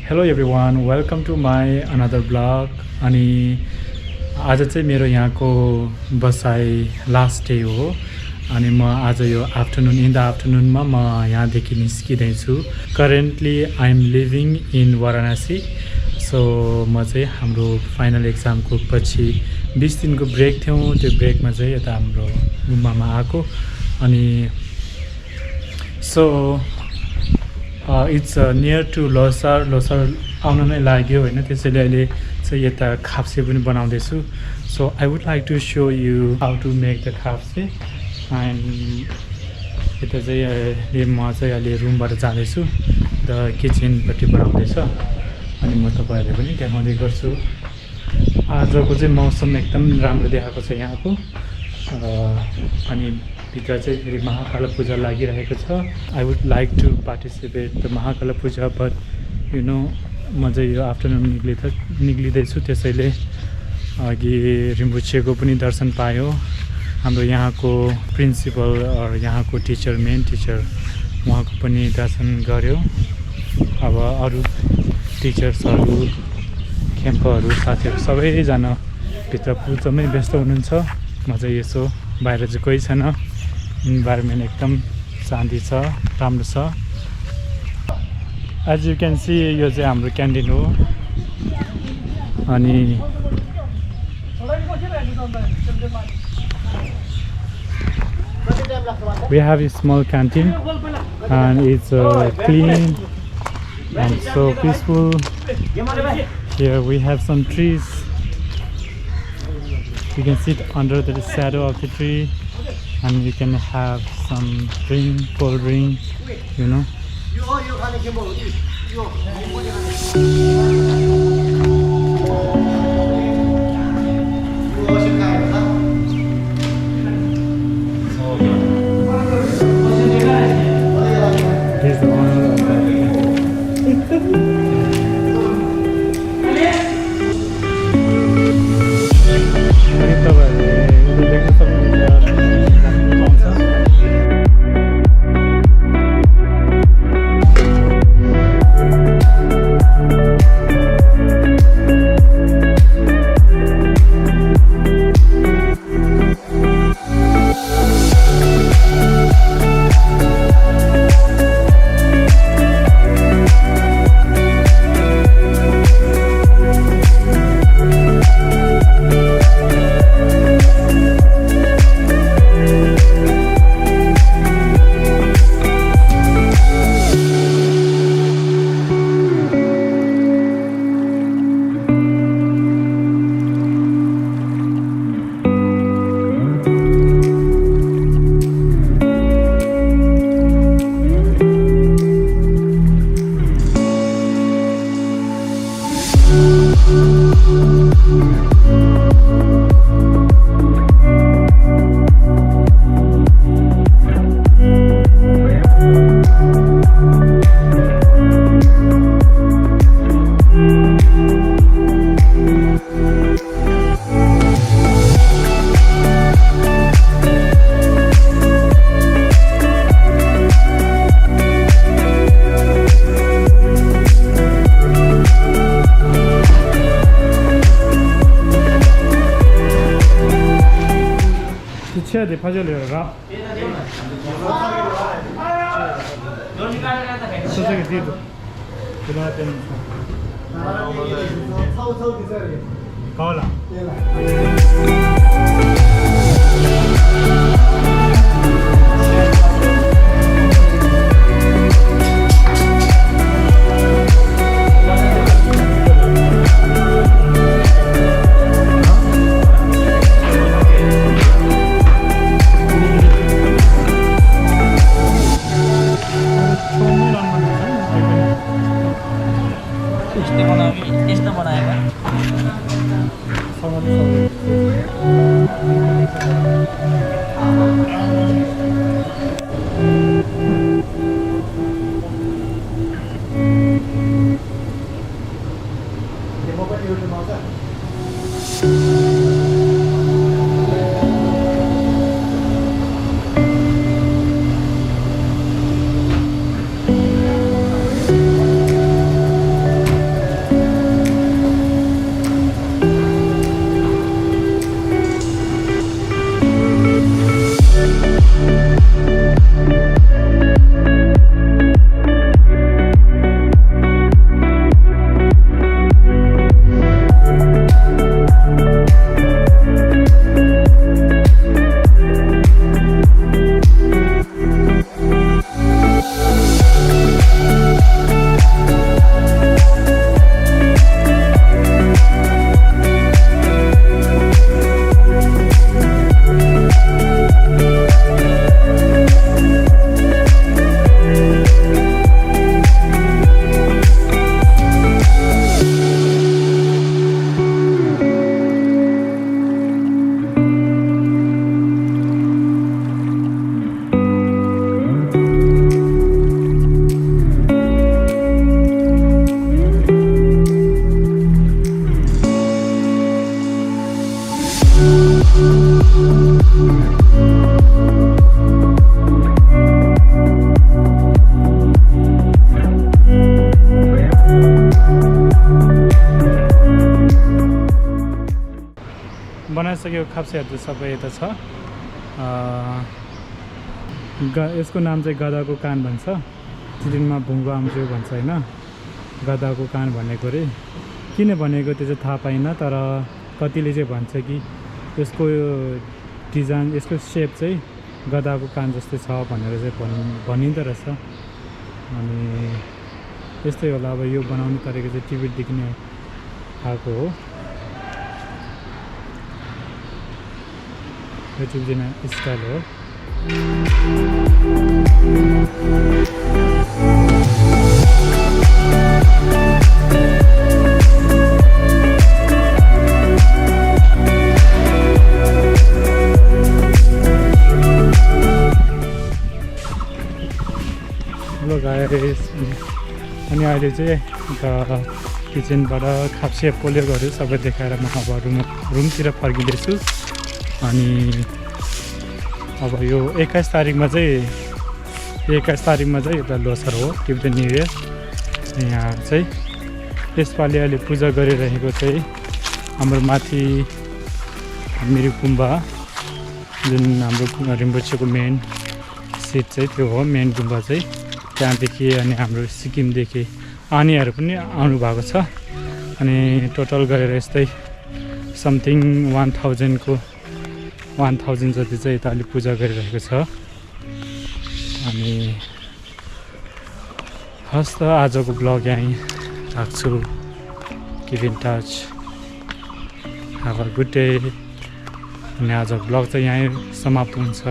Hello everyone welcome to my another vlog अनि आज चाहिँ मेरो यहाँको बसाइ लास्ट डे हो अनि म आज यो आफ्टरनुन इन द आफ्टरनुनमा म यहाँदेखि निस्किँदैछु currently I am living in Varanasi so म चाहिँ हाम्रो फाइनल एक्जामको पछि 20 दिनको ब्रेक थियौँ त्यो ब्रेकमा चाहिँ यता हाम्रो गुम्बामा आएको अनि so it's near to Losar आउन नै लाग्यो होइन त्यसैले अहिले चाहिँ यता खाप्से पनि बनाउँदैछु so I would like to show you how to make the खाप्से एन्ड यता चाहिँ अहिले म चाहिँ अहिले रुमबाट जाँदैछु द किचनपट्टि बनाउँदैछ अनि म तपाईँहरूले पनि देखाउँदै गर्छु आजको चाहिँ मौसम एकदम राम्रो देखाएको छ यहाँको अनि भित्र चाहिँ फेरि महाकाल पूजा लागिरहेको छ I would like to participate the Mahakal puja but you know म चाहिँ यो आफ्टरनुन निक्लिँदैछु त्यसैले अघि रिम्बुछेको पनि दर्शन पायो हाम्रो यहाँको प्रिन्सिपल यहाँको टिचर मेन टिचर उहाँको पनि दर्शन गऱ्यो अब अरू टिचर्सहरू क्याम्पहरू साथीहरू सबैजना भित्र पूजामै व्यस्त हुनुहुन्छ म चाहिँ यसो बाहिर चाहिँ कोही छैन इन्भाइरोमेन्ट एकदम शान्ति छ राम्रो छ एज यु क्यान सी यो चाहिँ हाम्रो क्यान्टिन हो अनि we have a small canteen and it's clean and so peaceful. Here we have some trees. You can sit under the shadow of the tree and you can have some drink, cold drink, you know. He's the owner of that. de fazer rap. Só que digo. Kena tem. Cola. बनाइसकेको खाप्सेहरू त सबै यता छ। यसको नाम चाहिँ गधाको कान भन्छ, चिरिनमा भुङ्गो आम्च्यो भन्छ होइन। गधाको कान भनेको रे किन भनेको त्यो चाहिँ थाहा पाइनँ, तर कतिले चाहिँ भन्छ कि यसको डिजाइन, यसको सेप चाहिँ गधाको कान जस्तै छ भनेर चाहिँ भनिँदो रहेछ। अनि यस्तै होला। अब यो बनाउने तरिका चाहिँ टिबेटदेखि नै आएको हो। यो टिबेटन स्टाइल हो। हेलो गाइस, अनि अहिले चाहिँ किचनबाट खाप्से पोलेकोहरू सबै देखाएर म अब रुमतिर फर्किँदैछु। अनि अब यो 21 तारिकमा चाहिँ यता लोसर हो, टिबेटन न्यु इयर। यहाँ चाहिँ यसपालि अहिले पूजा गरिरहेको चाहिँ हाम्रो माथि मेरो गुम्बा, जुन हाम्रो रिम्पोचेको मेन सिट चाहिँ त्यो हो, मेन गुम्बा चाहिँ त्यहाँदेखि। अनि हाम्रो सिक्किमदेखि आनीहरू पनि आउनु भएको छ। अनि टोटल गरेर यस्तै समथिङ 1000 जति चाहिँ यता अहिले पूजा गरिरहेको छ। अनि हस् त आजको ब्लग यहीँ राख्छु। Keep in touch, have a good day. अनि आजको ब्लग चाहिँ यहीँ समाप्त हुन्छ।